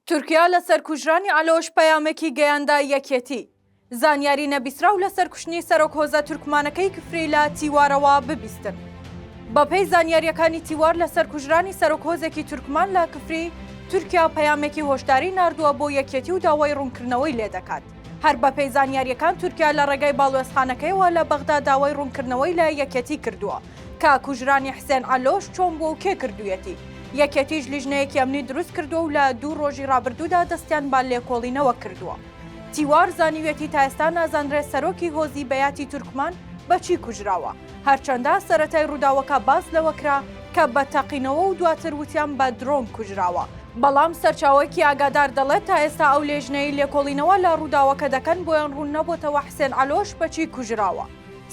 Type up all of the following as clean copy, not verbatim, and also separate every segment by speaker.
Speaker 1: تورکیا لەسەر کوژرانی عەلۆش پەیامێکی گەیاندە یەکێتی. زانیاری نەبیستراو لەسەر کوشتنی سەرۆک هۆزە تورکمانەکەی کفری لە تیوارەوە ببیستن. بەپێی زانیارییەکانی تیوار لەسەر کوژرانی سەرۆک هۆزێکی تورکمان لە کفری، تورکیا پەیامێکی هۆشداری ناردووە بۆ یەکێتی و داوای ڕوونکردنەوەی لێدەکات. هەر بەپێی زانیارییەکان تورکیا لە ڕێگای باڵوێزخانەکەیەوە لە بەغدا داوای ڕوونکردنەوەی لە یەکێتی کردووە کە کوژرانی حسێن عەلۆش چۆن بووە و کێ کردوویەتی. یەکێتیش لیژنەیەکی ئەمنی دروست کردووە و لە دوو ڕۆژی ڕابردوودا دەستیان بە لێکۆڵینەوە کردووە. تیوار زانیویەتی تا ئێستا نازانرێت سەرۆکی هۆزی بەیاتی تورکمان بە چی کوژراوە، هەرچەندە سەرەتای ڕووداوەکە باس لەوە کرا کە بە تەقینەوە و دواتر وتیان بە درۆن کوژراوە، بەڵام سەرچاوەیەکی ئاگادار دەڵێت تا ئێستا ئەو لێژنەیەی لێکۆڵینەوە لە ڕووداوەکە دەکەن بۆیان ڕوون نەبۆتەوە حسێن عەلۆش بە چی کوژراوە.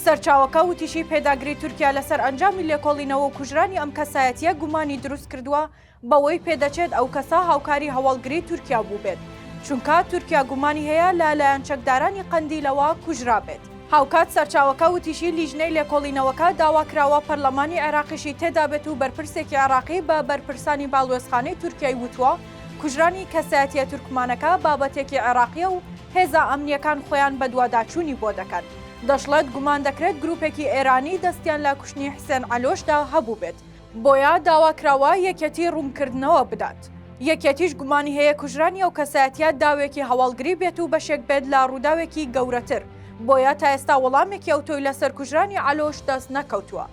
Speaker 1: سەرچاوەکە وتیشی پێداگری تورکیا لەسەر ئەنجامی لێکۆڵینەوە و کوژرانی ئەم کەسایەتییە گومانی دروست کردووە بەوەی پێدەچێت ئەو کەسە هاوکاری هەواڵگری تورکیا بووبێت، چونکە تورکیا گومانی هەیە لە لایەن چەکدارانی قەندیلەوە کوژرابێت. هاوکات سەرچاوەکە وتیشی لیژنەی لێکۆڵینەوەکە داواکراوە پەرلەمانی عێراقیشی تێدابێت و بەرپرسێکی عێراقی بە بەرپرسانی باڵوێزخانەی تورکیای وتووە کوژرانی کەسایەتیە تورکمانەکە بابەتێکی عێراقیە و هێزە ئەمنیەکان خۆیان بەدواداچوونی بۆ دەکەن. دەشڵێت گومان دەکرێت گروپێکی ئێرانی دەستیان لە کوشتنی حسێن عەلۆشدا هەبووبێت. بۆیە داواکراوە یەکێتی ڕوونکردنەوە بدات. یەکێتیش گومانی هەیە کوژرانی ئەو کەسایەتیە داوێکی هەواڵگری بێت و بەشێک بێت لە ڕووداوێکی گەورەتر، بۆیە تا ئێستا وەڵامێکی ئەوتۆی لەسەر کوژرانی عەلۆش دەست نەکەوتووە.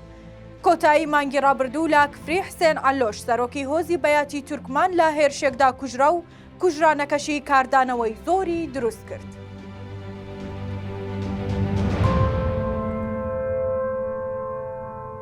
Speaker 1: کۆتایی مانگی ڕابردوو لە کفری حسێن عەلۆش سەرۆکی هۆزی بەیاتی تورکمان لە هێرشێکدا کوژرا و کوژرانەکەشی کاردانەوەی زۆری دروست کرد.